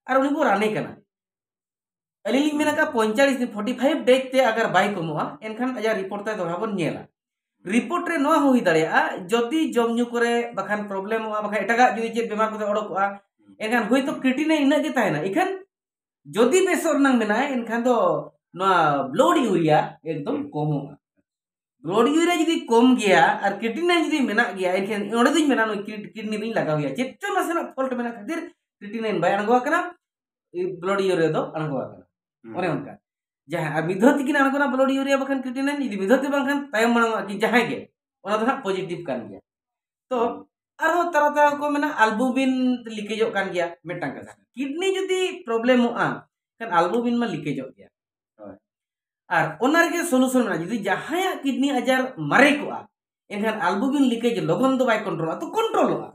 ᱟᱨ ᱩᱱᱤ ᱵᱚ ᱨᱟᱱᱮ ᱠᱟᱱᱟ, ᱟᱹᱞᱤᱧ ᱞᱤᱧ ᱢᱮᱱᱟ ᱠᱟ ᱯᱚᱸᱭᱛᱟᱞᱤᱥ ᱫᱤᱱ, ᱯᱷᱳᱨᱴᱤ ᱯᱷᱟᱭᱤᱵᱷ ᱰᱮᱡᱽ ᱛᱮ ᱟᱜᱟᱨ ᱵᱟᱭ ᱠᱚᱢᱚᱜᱼᱟ, ᱮᱱᱠᱷᱟᱱ ᱟᱡᱟᱜ ᱨᱤᱯᱳᱨᱴ ᱛᱟᱭ ᱫᱚᱦᱲᱟ ᱵᱚᱱ ᱧᱮᱞᱟ᱾ ᱨᱤᱯᱳᱨᱴ ᱨᱮ ᱱᱚᱣᱟ ᱦᱩᱭ ᱫᱟᱲᱮᱭᱟᱜᱼᱟ, ᱡᱩᱫᱤ ᱡᱚᱢ ᱧᱩ ᱠᱚᱨᱮ ᱵᱟᱠᱷᱟᱱ ᱯᱨᱚᱵᱞᱮᱢᱚᱜᱼᱟ, ᱵᱟᱠᱷᱟᱱ ᱮᱴᱟᱜᱟᱜ ᱡᱩᱫᱤ ᱪᱮᱫ ᱵᱮᱢᱟᱨ ᱠᱚᱛᱮ ᱚᱰᱚᱠᱚᱜᱼᱟ, ᱮᱱᱠᱷᱟᱱ ᱦᱳᱭᱛᱳ ᱠᱨᱤᱴᱤᱱᱟᱭᱤᱱ ᱤᱱᱟᱹᱜ ᱜᱮ ᱛᱟᱦᱮᱱᱟ᱾ ᱤᱠᱷᱟᱹᱱ ᱡᱩᱫᱤ ᱵᱮᱥᱚᱜ ᱨᱮᱱᱟᱜ ᱢᱮᱱᱟᱜᱼᱟ, ᱮᱱᱠᱷᱟᱱ ᱫᱚ ᱱᱚᱣᱟ ᱵᱞᱟᱰ ᱤᱭᱩᱨᱤᱭᱟ ᱮᱠᱫᱚᱢ ᱠᱚᱢᱚᱜᱼᱟ᱾ ᱵᱞᱟᱰ ᱤᱭᱩᱨᱤᱭᱟ ᱡᱩᱫᱤ ᱠᱚᱢ ᱜᱮᱭᱟ ᱟᱨ ᱠᱨᱤᱴᱤᱱᱟᱭᱤᱱ ᱡᱩᱫᱤ ᱢᱮᱱᱟᱜ ᱜᱮᱭᱟ, ᱮᱱᱠᱷᱟᱱ ᱚᱸᱰᱮ ᱫᱚᱧ ᱢᱮᱱᱟ ᱱᱩᱭ ᱠᱤᱰ-, ᱠᱤᱰᱱᱤ ᱫᱚᱧ ᱞᱟᱜᱟᱣ ᱜᱮᱭᱟ᱾ ᱪᱮᱫ ᱪᱚ ᱱᱟᱥᱮᱱᱟᱜ ᱯᱷᱚᱞᱴ ᱢᱮᱱᱟᱜ ᱠᱷᱟᱹᱛᱤᱨ ᱠᱨᱤᱴᱤᱱᱟᱭᱤᱱ ᱵᱟᱭ ᱟᱬᱜᱚ ᱟᱠᱟᱱᱟ, ᱵᱞᱟᱰ ᱤᱭᱩᱨᱤᱭᱟ ᱫᱚ ᱟᱬᱜᱚ ᱟᱠᱟᱱᱟ᱾ ᱦᱩᱸ᱾ ᱚᱱᱮ ᱚᱱᱠᱟ᱾ ᱡᱟᱦᱟᱸ ᱟᱨ ᱢᱤᱫ ᱫᱷᱟᱣ ᱛᱤᱠᱤᱱ ᱟᱬᱜᱚᱱᱟ ᱵᱞᱟᱰ ᱤᱭᱩᱨᱤᱭᱟ ᱵᱟᱠᱷᱟᱱ ᱠᱨᱤᱴᱤᱱᱟᱭᱤᱱ, ᱡᱩᱫᱤ ᱢᱤᱫ ᱫᱷᱟᱣ ᱛᱮ ᱵᱟᱝᱠᱷᱟᱱ ᱛᱟᱭᱚᱢ ᱢᱟᱲᱟᱝ ᱚᱜᱼᱟ ᱠᱤ ᱡᱟᱦᱟᱸᱭ ᱜᱮ, ᱚᱱᱟ ᱫᱚ ᱦᱟᱸᱜ ᱯᱚᱡᱤᱴᱤᱵᱷ ᱠᱟᱱ ᱜᱮᱭᱟ᱾ ᱛᱚ ᱟᱨᱦᱚᱸ ᱛᱟᱨᱟ ᱛᱟᱨᱟ ᱠᱚ ᱢᱮᱱᱟ ᱟᱞᱵᱩᱢᱤᱱ ᱞᱤᱠᱮᱡᱚᱜ ᱠᱟᱱ ᱜᱮᱭᱟ, ᱢᱤᱫᱴᱟᱝ ᱠᱟᱛᱷᱟ᱾ ᱠᱤᱰᱱᱤ ᱡᱩᱫᱤ ᱯᱨᱚᱵᱞᱮᱢᱚᱜᱼᱟ, ᱠᱷᱟᱱ ᱟᱞᱵᱩᱢᱤᱱ ᱢᱟ ᱞᱤᱠᱮᱡᱚᱜ ᱜᱮᱭᱟ᱾ ᱦᱳᱭ᱾ ᱟᱨ ᱚᱱᱟ ᱨᱮᱜᱮ ᱥᱚᱞᱩᱥᱚᱱ ᱢᱮᱱᱟᱜᱼᱟ᱾ ᱡᱩᱫᱤ ᱡᱟᱦᱟᱸᱭᱟᱜ ᱠᱤᱰᱱᱤ ᱟᱡᱟᱨ ᱢᱟᱨᱮ ᱠᱚᱜᱼᱟ, ᱮᱱᱠᱷᱟᱱ ᱟᱞᱵᱩᱢᱤᱱ ᱞᱤᱠᱮᱡᱽ ᱞᱚᱜᱚᱱ ᱫᱚ ᱵᱟᱭ ᱠᱚᱱᱴᱨᱳᱞᱚᱜᱼᱟ, ᱛᱚ ᱠᱚᱱᱴᱨᱳᱞᱚᱜᱼᱟ,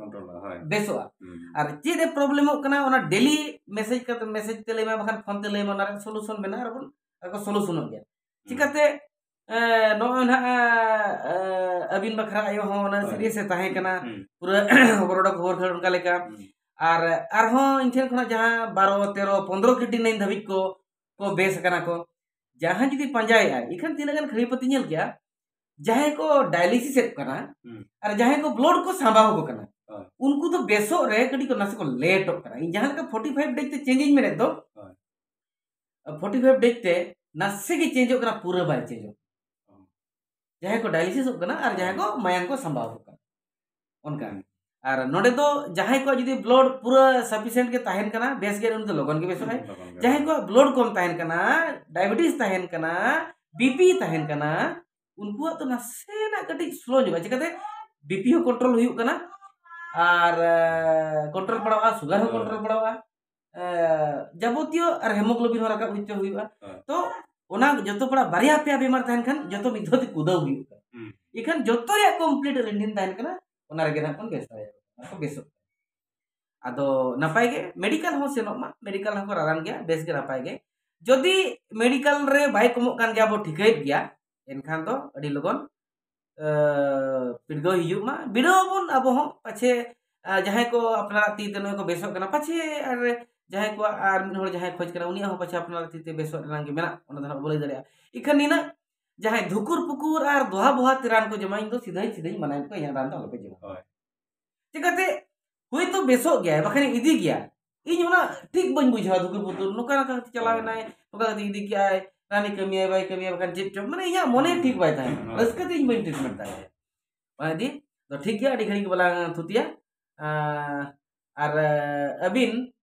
ᱦᱳᱭ᱾ ᱵᱮᱥᱚᱜᱼᱟ᱾ ᱦᱩᱸ᱾ ᱟᱨ ᱪᱮᱫ ᱮ ᱯᱨᱚᱵᱞᱮᱢᱚᱜ ᱠᱟᱱᱟ, ᱚᱱᱟ ᱰᱮᱞᱤ ᱢᱮᱥᱮᱡᱽ ᱠᱟᱛᱮ, ᱢᱮᱥᱮᱡᱽ ᱛᱮ ᱞᱟᱹᱭ ᱢᱟ, ᱵᱟᱠᱷᱟᱱ ᱯᱷᱳᱱ ᱛᱮ ᱞᱟᱹᱭ ᱢᱟ, ᱚᱱᱟ ᱨᱮᱭᱟᱜ ᱥᱚᱞᱩᱥᱚᱱ ᱢᱮᱱᱟᱜᱼᱟ, ᱟᱨ ᱵᱚᱱ, ᱟᱨ ᱠᱚ ᱥᱚᱞᱩᱥᱚᱱᱚᱜ ᱜᱮᱭᱟ᱾ ᱦᱩᱸ᱾ ᱪᱤᱠᱟᱹᱛᱮ, ᱮ, ᱱᱚᱜᱼᱚᱭ ᱱᱟᱦᱟᱜ, ᱮ, ᱟᱹᱵᱤᱱ ᱵᱟᱠᱷᱨᱟ ᱟᱭᱳ ᱦᱚᱸ ᱚᱱᱟ ᱦᱳᱭ᱾ ᱥᱤᱨᱤᱭᱟᱥ ᱮ ᱛᱟᱦᱮᱸ ᱠᱟᱱᱟ, ᱦᱩᱸ᱾ ᱯᱩᱨᱟᱹ ᱦᱚᱵᱚᱨ ᱚᱰᱚᱠ ᱦᱚᱵᱚᱨ ᱠᱷᱟᱹᱲ ᱚᱱᱠᱟ ᱞᱮᱠᱟ᱾ ᱦᱩᱸ᱾ ᱟᱨ ᱟᱨᱦᱚᱸ ᱤᱧ ᱴᱷᱮᱱ ᱠᱷᱚᱱᱟᱜ ᱡᱟᱦᱟᱸ ᱵᱟᱨᱚ, ᱛᱮᱨᱚ, ᱯᱚᱱᱫᱽᱨᱚ ᱠᱤᱰᱱᱤ ᱱᱟᱹᱭᱤᱱ ᱫᱷᱟᱹᱵᱤᱡ ᱠᱚ, ᱠᱚ ᱵᱮᱥ ᱟᱠᱟᱱᱟ ᱠᱚ, ᱡᱟᱦᱟᱸᱭ ᱡᱩᱫᱤ ᱯᱟᱸᱡᱟᱭᱮᱫᱼᱟᱭ, ᱮᱱᱠᱷᱟᱱ ᱛᱤᱱᱟᱹᱜ ᱜᱟᱱ ᱠᱷᱟᱹᱲᱤᱯᱟᱹᱛᱤ ᱧᱮᱞ ᱠᱮᱜᱼᱟ, ᱡᱟᱦᱟᱸᱭ ᱠᱚ ᱰᱟᱭᱟᱞᱤᱥᱤᱥ ᱮᱫ ᱠᱟᱱᱟ, ᱦᱩᱸ᱾ ᱟᱨ ᱡᱟᱦᱟᱸᱭ ᱠᱚ ᱵᱞᱟᱰ ᱠᱚ ᱥᱟᱢᱵᱟᱣ ᱟᱠᱚ ᱠᱟᱱᱟ, ᱦᱳᱭ᱾ ᱩᱱᱠᱩ ᱫᱚ ᱵᱮᱥᱚᱜ ᱨᱮ ᱠᱟᱹᱴᱤᱡ ᱠᱚ ᱱᱟᱥᱮ ᱠᱚ ᱞᱮᱴᱚᱜ ᱠᱟᱱᱟ᱾ ᱤᱧ ᱡᱟᱦᱟᱸ ᱞᱮᱠᱟ ᱯᱷᱳᱨᱴᱤ ᱯᱷᱟᱭᱤᱵᱷ ᱰᱮᱡᱽ ᱛᱮ ᱪᱮᱧᱡᱽ ᱤᱧ ᱢᱮᱱᱮᱫ ᱫᱚ, ᱦᱳᱭ᱾ ᱯᱷᱳᱨᱴᱤ ᱯᱷᱟᱭᱤᱵᱷ ᱰᱮᱡᱽ ᱛᱮ ᱱᱟᱥᱮ ᱜᱮ ᱪᱮᱧᱡᱚᱜ ᱠᱟᱱᱟ, ᱯᱩᱨᱟᱹ ᱵᱟᱭ ᱪᱮᱧᱡᱚᱜ᱾ ᱦᱳᱭ᱾ ᱡᱟᱦᱟᱸᱭ ᱠᱚ ᱰᱟᱭᱟᱞᱤᱥᱤᱥᱚᱜ ᱠᱟᱱᱟ ᱟᱨ ᱡᱟᱦᱟᱸᱭ ᱠᱚ ᱢᱟᱭᱟᱢ ᱠᱚ ᱥᱟᱢᱵᱟᱣ ᱟᱠᱚ ᱠᱟᱱᱟ, ᱚᱱᱠᱟ᱾ ᱦᱩᱸ᱾ ᱟᱨ ᱱᱚᱰᱮ ᱫᱚ ᱡᱟᱦᱟᱸᱭ ᱠᱚᱣᱟᱜ ᱡᱩᱫᱤ ᱵᱞᱟᱰ ᱯᱩᱨᱟᱹ ᱥᱟᱯᱷᱤᱥᱤᱭᱮᱱᱴ ᱜᱮ ᱛᱟᱦᱮᱱ ᱠᱟᱱᱟ, ᱵᱮᱥ ᱜᱮ, ᱩᱱᱤ ᱫᱚ ᱞᱚᱜᱚᱱ ᱜᱮ ᱵᱮᱥᱚᱜᱼᱟᱭ᱾ ᱞᱚᱜᱚᱱ ᱜᱮ᱾ ᱡᱟᱦᱟᱸᱭ ᱠᱚᱣᱟᱜ ᱵᱞᱟᱰ ᱠᱚᱢ ᱛᱟᱦᱮᱱ ᱠᱟᱱᱟ, ᱰᱟᱭᱟᱵᱮᱴᱤᱥ ᱛᱟᱦᱮᱱ ᱠᱟᱱᱟ, ᱵᱤᱯᱤ ᱛᱟᱦᱮᱱ ᱠᱟᱱᱟ, ᱩᱱᱠᱩᱣᱟᱜ ᱫᱚ ᱱᱟᱥᱮᱱᱟᱜ ᱠᱟᱹᱴᱤᱡ ᱥᱞᱳ ᱧᱚᱜᱼᱟ᱾ ᱪᱤᱠᱟᱹᱛᱮ? ᱵᱤᱯᱤ ᱦᱚᱸ ᱠᱚᱱᱴᱨᱳᱞ ᱦᱩᱭᱩᱜ ᱠᱟᱱᱟ, ᱟᱨ, ᱮ, ᱠᱚᱱᱴᱨᱳᱞ ᱯᱟᱲᱟᱣᱟ, ᱥᱩᱜᱟᱨ ᱦᱚᱸ ᱦᱳᱭ᱾ ᱠᱚᱱᱴᱨᱳᱞ ᱯᱟᱲᱟᱣᱟ, ᱮ, ᱡᱟᱵᱚᱛᱤᱭᱚ ᱟᱨ ᱦᱮᱢᱳᱜᱞᱳᱵᱤᱱ ᱦᱚᱸ ᱨᱟᱠᱟᱵ ᱦᱚᱪᱚ ᱦᱩᱭᱩᱜᱼᱟ᱾ ᱦᱳᱭ᱾ ᱛᱚ ᱚᱱᱟ ᱡᱚᱛᱚ ᱯᱟᱲᱟ ᱵᱟᱨᱭᱟ ᱯᱮᱭᱟ ᱵᱤᱢᱟᱨ ᱛᱟᱦᱮᱱ ᱠᱷᱟᱱ ᱡᱚᱛᱚ ᱢᱤᱫ ᱫᱷᱟᱣ ᱛᱮ ᱠᱩᱫᱟᱹᱣ ᱦᱩᱭᱩᱜ ᱠᱟᱱᱟ᱾ ᱦᱩᱸ᱾ ᱤᱠᱷᱟᱹᱱ ᱡᱚᱛᱚ ᱨᱮᱭᱟᱜ ᱠᱚᱢᱯᱞᱤᱴ ᱟᱹᱞᱤᱧ ᱴᱷᱮᱱ ᱛᱟᱦᱮᱱ ᱠᱟᱱᱟ, ᱚᱱᱟ ᱨᱮᱜᱮ ᱱᱟᱦᱟᱜ ᱵᱚᱱ ᱵᱮᱥ ᱫᱟᱲᱮᱭᱟᱜᱼᱟ, ᱟᱨ ᱠᱚ ᱵᱮᱥᱚᱜ ᱠᱟᱱᱟ᱾ ᱟᱫᱚ ᱱᱟᱯᱟᱭ ᱜᱮ ᱢᱮᱰᱤᱠᱟᱞ ᱦᱚᱸ ᱥᱮᱱᱚᱜ ᱢᱟ, ᱢᱮᱰᱤᱠᱟᱞ ᱦᱚᱸᱠᱚ ᱨᱟᱱ ᱜᱮᱭᱟ, ᱵᱮᱥ ᱜᱮ ᱱᱟᱯᱟᱭ ᱜᱮ᱾ ᱡᱩᱫᱤ ᱢᱮᱰᱤᱠᱟᱞ ᱨᱮ ᱵᱟᱭ ᱠᱚᱢᱚᱜ ᱠᱟᱱ ᱜᱮᱭᱟ, ᱵᱚ ᱴᱷᱤᱠᱟᱹᱭᱮᱫ ᱜᱮᱭᱟ, ᱮᱱᱠᱷᱟᱱ ᱫᱚ ᱟᱹᱰᱤ ᱞᱚᱜᱚᱱ ᱮ, ᱯᱤᱰᱜᱟᱹᱣ ᱦᱤᱡᱩᱜ ᱢᱟ᱾ ᱵᱤᱰᱟᱹᱣ ᱟᱵᱚᱱ ᱟᱵᱚ ᱦᱚᱸ, ᱯᱟᱪᱷᱮ, ᱟ, ᱡᱟᱦᱟᱸᱭ ᱠᱚ ᱟᱯᱱᱟᱨᱟᱜ ᱛᱤ ᱛᱮ ᱱᱚᱜᱼᱚᱭ ᱠᱚ ᱵᱮᱥᱚᱜ ᱠᱟᱱᱟ, ᱯᱟᱪᱷᱮ ᱟᱨ ᱡᱟᱦᱟᱸᱭ ᱠᱚᱣᱟᱜ ᱟᱨ ᱢᱤᱫ ᱦᱚᱲ ᱡᱟᱦᱟᱸᱭ ᱠᱷᱚᱡᱽ ᱠᱟᱱᱟ, ᱩᱱᱤᱭᱟᱜ ᱦᱚᱸ ᱯᱟᱪᱷᱮ ᱟᱯᱱᱟᱨᱟᱜ ᱛᱤ ᱛᱮ ᱵᱮᱥᱚᱜ ᱨᱮᱱᱟᱜ ᱜᱮ ᱢᱮᱱᱟᱜ, ᱚᱱᱟ ᱫᱚ ᱦᱟᱸᱜ ᱵᱟᱵᱚ ᱞᱟᱹᱭ ᱫᱟᱲᱮᱭᱟᱜᱼᱟ᱾ ᱤᱠᱷᱟᱹᱱ ᱱᱤᱱᱟᱹᱜ ᱡᱟᱦᱟᱸᱭ ᱫᱷᱩᱠᱩᱨ ᱯᱩᱠᱩᱨ ᱟᱨ ᱫᱚᱦᱟ ᱵᱚᱦᱟ ᱛᱮ ᱨᱟᱱ ᱠᱚ ᱡᱚᱢᱟ, ᱤᱧ ᱫᱚ ᱥᱤᱫᱷᱟᱹᱧ ᱥᱤᱫᱷᱟᱹᱧ ᱢᱟᱱᱟᱭᱮᱫ ᱠᱚᱣᱟ, ᱤᱧᱟᱹᱜ ᱨᱟᱱ ᱫᱚ ᱟᱞᱚᱯᱮ ᱡᱚᱢᱟ᱾ ᱦᱳᱭ᱾ ᱪᱤᱠᱟᱹᱛᱮ ᱦᱩᱭᱛᱳ ᱵᱮᱥᱚᱜ ᱜᱮᱭᱟᱭ, ᱵᱟᱠᱷᱟᱱ ᱤᱫᱤ ᱜᱮᱭᱟ᱾ ᱤᱧ ᱚᱱᱟ ᱴᱷᱤᱠ ᱵᱟᱹᱧ ᱵᱩᱡᱷᱟᱹᱣᱟ, ᱫᱷᱩᱠᱩᱨ ᱯᱩᱠᱩᱨ ᱱᱚᱝᱠᱟ ᱱᱚᱝᱠᱟ ᱠᱟᱛᱮ ᱪᱟᱞᱟᱣ ᱮᱱᱟᱭ, ᱱᱚᱝᱠᱟ ᱠᱟᱛᱮ ᱤᱫᱤ ᱠᱮᱜᱼᱟᱭ, ᱨᱟᱱᱮ ᱠᱟᱹᱢᱤᱭᱟᱭ ᱵᱟᱭ ᱠᱟᱹᱢᱤᱭᱟ, ᱵᱟᱠᱷᱟᱱ ᱪᱮᱫ ᱪᱚᱝ, ᱢᱟᱱᱮ ᱤᱧᱟᱹᱜ ᱢᱚᱱᱮ ᱴᱷᱤᱠ ᱵᱟᱭ ᱛᱟᱦᱮᱱᱟ, ᱦᱳᱭ᱾ ᱨᱟᱹᱥᱠᱟᱹ ᱛᱮ ᱤᱧ ᱵᱟᱹᱧ treatment ᱫᱟᱲᱮᱭᱟᱜᱼᱟ᱾ ᱚᱱᱟ ᱤᱫᱤ ᱫᱚ ᱴᱷᱤᱠ ᱜᱮᱭᱟ, ᱟᱹᱰᱤ ᱜᱷᱟᱹᱲᱤᱡ ᱜᱮ ᱵᱟᱞᱟᱝ ᱛᱷᱩᱛᱤᱭᱟ᱾ ᱟᱸ, ᱟᱨ, ᱟᱹᱵᱤᱱ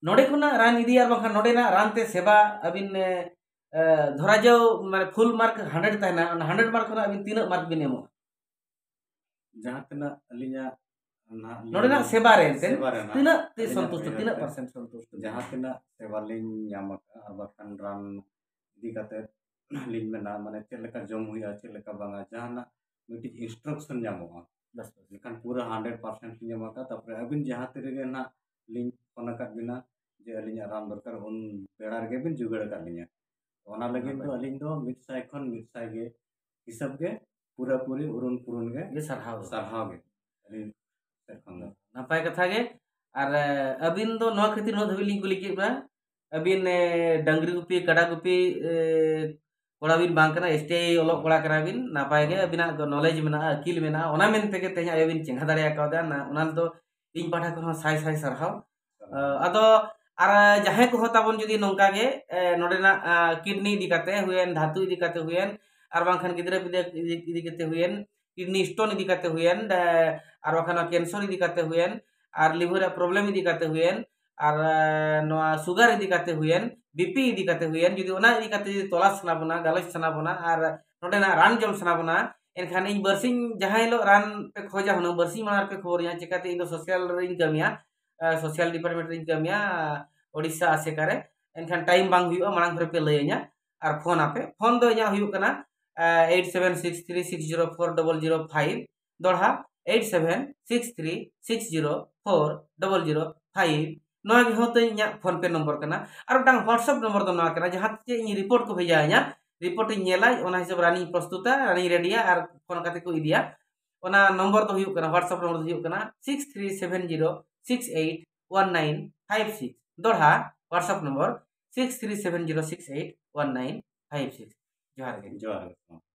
ᱱᱚᱰᱮ ᱠᱷᱚᱱᱟᱜ ᱨᱟᱱ ᱤᱫᱤ ᱟᱨ ᱵᱟᱝᱠᱷᱟᱱ ᱱᱚᱰᱮᱱᱟᱜ ᱨᱟᱱ ᱛᱮ ᱥᱮᱵᱟ ᱟᱹᱵᱤᱱ, ᱮ, ᱮ, ᱫᱷᱚᱨᱟ ᱡᱟᱣ ᱢᱟᱱᱮ full mark hundred ᱛᱟᱦᱮᱱᱟ, ᱚᱱᱟ hundred mark ᱠᱷᱚᱱᱟᱜ ᱟᱹᱵᱤᱱ ᱛᱤᱱᱟᱹᱜ mark ᱵᱤᱱ ᱮᱢᱚᱜᱼᱟ? ᱡᱟᱦᱟᱸ ᱛᱤᱱᱟᱹᱜ ᱟᱹᱞᱤᱧᱟᱜ ᱱᱟᱦᱟᱜ ᱱᱚᱰᱮᱱᱟᱜ ᱞᱤᱧ ᱥᱮᱵᱟ ᱨᱮ ᱮᱱᱛᱮᱫ ᱥᱮᱵᱟ ᱨᱮᱱᱟᱜ ᱛᱤᱱᱟᱹᱜ ᱛᱤ ᱟᱹᱞᱤᱧᱟᱜ ᱥᱚᱱᱛᱩᱥᱴ, ᱩᱭᱦᱟᱹᱨ ᱛᱤᱱᱟᱹᱜ ᱛᱮ percent ᱥᱚᱱᱛᱩᱥᱴ? ᱡᱟᱦᱟᱸ ᱛᱤᱱᱟᱹᱜ ᱥᱮᱵᱟ ᱞᱤᱧ ᱧᱟᱢ ᱟᱠᱟᱫᱼᱟ, ᱟᱨ ᱵᱟᱠᱷᱟᱱ ᱨᱟᱱ ᱤᱫᱤ ᱠᱟᱛᱮ ᱞᱤᱧ ᱢᱮᱱᱟ, ᱢᱟᱱᱮ ᱪᱮᱫ ᱞᱮᱠᱟ ᱡᱚᱢ ᱦᱩᱭᱩᱜᱼᱟ, ᱪᱮᱫ ᱞᱮᱠᱟ ᱵᱟᱝᱟ, ᱡᱟᱦᱟᱱᱟᱜ ᱢᱤᱫᱴᱤᱡ instruction ᱧᱟᱢᱚᱜᱼᱟ᱾ ᱵᱟᱥ, ᱵᱟᱥ᱾ ᱮᱱᱠᱷᱟᱱ ᱯᱩᱨᱟᱹ hundred percent ᱞᱤᱧ ᱮᱢ ᱟᱠᱟᱫ᱾ ᱛᱟᱨᱯᱚᱨᱮ ᱟᱹᱵᱤᱱ ᱡᱟᱦᱟᱸ ᱛᱤ ᱨᱮᱜᱮ ᱱᱟᱦᱟᱜ ᱞᱤᱧ ᱯᱷᱳᱱ ᱟᱠᱟᱫ ᱵᱤᱱᱟ ᱡᱮ ᱟᱹᱞᱤᱧᱟᱜ ᱨᱟᱱ ᱫᱚᱨᱠᱟᱨ, ᱩᱱ ᱵᱮᱲᱟ ᱨᱮᱜᱮ ᱵᱤᱱ ᱡᱳᱜᱟᱲ ᱟᱠᱟᱫ ᱞᱤᱧᱟ᱾ ᱚᱱᱟ ᱞᱟᱹᱜᱤᱫ ᱫᱚ ᱱᱟᱯᱟᱭ᱾ ᱟᱹᱞᱤᱧ ᱫᱚ ᱢᱤᱫ ᱥᱟᱭ ᱠᱷᱚᱱ ᱢᱤᱫ ᱥᱟᱭ ᱜᱮ ᱦᱤᱥᱟᱹᱵ ᱜᱮ ᱯᱩᱨᱟᱹᱯᱩᱨᱤ ᱩᱨᱩᱱ ᱯᱩᱨᱩᱱ ᱜᱮ ᱜᱮ ᱥᱟᱨᱦᱟᱣ᱾ ᱥᱟᱨᱦᱟᱣ ᱜᱮ ᱟᱹᱞᱤᱧ ᱥᱮᱫ ᱠᱷᱚᱱ ᱫᱚ᱾ ᱱᱟᱯᱟᱭ ᱠᱟᱛᱷᱟ ᱜᱮ᱾ ᱟᱨ, ᱮ, ᱟᱹᱵᱤᱱ ᱫᱚ ᱱᱚᱣᱟ ᱠᱷᱟᱹᱛᱤᱨ ᱩᱱᱟᱹᱜ ᱫᱷᱟᱹᱵᱤᱡ ᱞᱤᱧ ᱠᱩᱞᱤ ᱠᱮᱫ ᱵᱤᱱᱟ, ᱟᱹᱵᱤᱱ, ᱮ, ᱰᱟᱹᱝᱨᱤ ᱜᱩᱯᱤ, ᱠᱟᱰᱟ ᱜᱩᱯᱤ, ᱮ, ᱠᱚᱲᱟ ᱵᱤᱱ ᱵᱟᱝ ᱠᱟᱱᱟ, S T I ᱚᱞᱚᱜ ᱠᱚᱲᱟ ᱠᱟᱱᱟ ᱵᱤᱱ, ᱱᱟᱯᱟᱭ ᱜᱮ ᱦᱳᱭ᱾ ᱟᱹᱵᱤᱱᱟᱜ ᱫᱚ knowledge ᱢᱮᱱᱟᱜᱼᱟ, ᱟᱹᱠᱤᱞ ᱢᱮᱱᱟᱜᱼᱟ, ᱚᱱᱟ ᱢᱮᱱ ᱛᱮᱜᱮ ᱛᱮᱦᱮᱧ ᱟᱭᱳ ᱵᱤᱱ ᱪᱮᱸᱜᱷᱟ ᱫᱟᱲᱮ ᱠᱟᱣᱫᱟ, ᱱᱟ-, ᱚᱱᱟ ᱫᱚ ᱤᱧ ᱯᱟᱦᱴᱟ ᱠᱷᱚᱱ ᱦᱚᱸ ᱥᱟᱭ ᱥᱟᱭ ᱥᱟᱨᱦᱟᱣ᱾ ᱟᱫᱚ ᱟᱨ ᱡᱟᱦᱟᱸᱭ ᱠᱚᱦᱚᱸ ᱛᱟᱵᱚᱱ ᱡᱩᱫᱤ ᱱᱚᱝᱠᱟ ᱜᱮ, ᱮ, ᱱᱚᱰᱮᱱᱟᱜ, ᱟ, kidney ᱤᱫᱤ ᱠᱟᱛᱮ ᱦᱩᱭᱮᱱ, ᱫᱷᱟᱹᱛᱩ ᱤᱫᱤ ᱠᱟᱛᱮ ᱦᱩᱭᱮᱱ, ᱟᱨ ᱵᱟᱝᱠᱷᱟᱱ ᱜᱤᱫᱽᱨᱟᱹ ᱯᱤᱫᱽᱨᱟᱹ ᱤᱫᱤ, ᱤᱫᱤ ᱠᱟᱛᱮ ᱦᱩᱭᱮᱱ, kidney stone ᱤᱫᱤ ᱠᱟᱛᱮ ᱦᱩᱭᱮᱱ, ᱮ, ᱟᱨ ᱵᱟᱝᱠᱷᱟᱱ ᱱᱚᱣᱟ cancer ᱤᱫᱤ ᱠᱟᱛᱮ ᱦᱩᱭᱮᱱ, ᱟᱨ liver ᱨᱮᱭᱟᱜ problem ᱤᱫᱤ ᱠᱟᱛᱮ ᱦᱩᱭᱮᱱ, ᱟᱨ, ᱮ, ᱱᱚᱣᱟ sugar ᱤᱫᱤ ᱠᱟᱛᱮ ᱦᱩᱭᱮᱱ, B P ᱤᱫᱤ ᱠᱟᱛᱮ ᱦᱩᱭᱮᱱ, ᱡᱩᱫᱤ ᱚᱱᱟ ᱤᱫᱤ ᱠᱟᱛᱮ ᱡᱩᱫᱤ ᱛᱚᱞᱟᱥ ᱥᱟᱱᱟ ᱵᱚᱱᱟ, ᱜᱟᱞᱚᱪ ᱥᱟᱱᱟ ᱵᱚᱱᱟ, ᱟᱨ ᱱᱚᱰᱮᱱᱟᱜ ᱨᱟᱱ ᱡᱚᱢ ᱥᱟᱱᱟ ᱵᱚᱱᱟ, ᱮᱱᱠᱷᱟᱱ ᱤᱧ ᱵᱟᱨᱥᱤᱧ ᱡᱟᱦᱟᱸ ᱦᱤᱞᱳᱜ ᱨᱟᱱ ᱯᱮ ᱠᱷᱚᱡᱟ ᱦᱩᱱᱟᱹᱝ, ᱵᱟᱨᱥᱤᱧ ᱢᱟᱲᱟᱝ ᱨᱮᱯᱮ ᱠᱷᱚᱵᱚᱨᱤᱧᱟ, ᱪᱤᱠᱟᱹᱛᱮ ᱤᱧ ᱫᱚ social ᱨᱮᱧ ᱠᱟᱹᱢᱤᱭᱟ, ᱮ, social department ᱨᱮᱧ ᱠᱟᱹᱢᱤᱭᱟ, ᱳᱰᱤᱥᱟ ᱟᱥᱮᱠᱟ ᱨᱮ᱾ ᱮᱱᱠᱷᱟᱱ time ᱵᱟᱝ ᱦᱩᱭᱩᱜᱼᱟ, ᱢᱟᱲᱟᱝ ᱫᱷᱟᱨᱮ ᱯᱮ ᱞᱟᱹᱭᱟᱹᱧᱟ ᱟᱨ ᱯᱷᱳᱱ ᱟᱯᱮ᱾ ᱯᱷᱳᱱ ᱫᱚ ᱤᱧᱟᱹᱜ ᱦᱩᱭᱩᱜ ᱠᱟᱱᱟ, ᱮ, eight seven six three six zero four double zero five, ᱫᱚᱲᱦᱟ eight seven six three six zero four double zero five᱾ ᱱᱚᱣᱟ ᱜᱮ ᱦᱚᱸ ᱛᱚ ᱤᱧᱟᱹᱜ PhonePe ᱱᱚᱢᱵᱚᱨ ᱠᱟᱱᱟ᱾ ᱟᱨ ᱢᱤᱫᱴᱟᱝ WhatsApp ᱱᱚᱢᱵᱚᱨ ᱫᱚ ᱱᱚᱣᱟ ᱠᱟᱱᱟ, ᱡᱟᱦᱟᱸ ᱛᱮ ᱤᱧ report ᱠᱚ ᱵᱷᱮᱡᱟ ᱟᱹᱧᱟ, ᱨᱤᱯᱳᱨᱴ ᱤᱧ ᱧᱮᱞᱟ, ᱚᱱᱟ ᱦᱤᱥᱟᱹᱵ ᱨᱟᱱᱤᱧ ᱯᱨᱚᱥᱛᱩᱛᱟ, ᱨᱟᱱᱤᱧ ᱨᱮᱰᱤᱭᱟ ᱟᱨ ᱯᱷᱳᱱ ᱠᱟᱛᱮ ᱠᱚ ᱤᱫᱤᱭᱟ᱾ ᱚᱱᱟ ᱱᱚᱢᱵᱚᱨ ᱫᱚ ᱦᱩᱭᱩᱜ ᱠᱟᱱᱟ, WhatsApp ᱱᱚᱢᱵᱚᱨ ᱫᱚ ᱦᱩᱭᱩᱜ ᱠᱟᱱᱟ six three seven zero six eight one nine five six᱾ ᱫᱚᱲᱦᱟ WhatsApp number six three seven zero six eight one nine five six᱾ ᱡᱚᱦᱟᱨ ᱜᱮ᱾ ᱡᱚᱦᱟᱨ ᱜᱮ᱾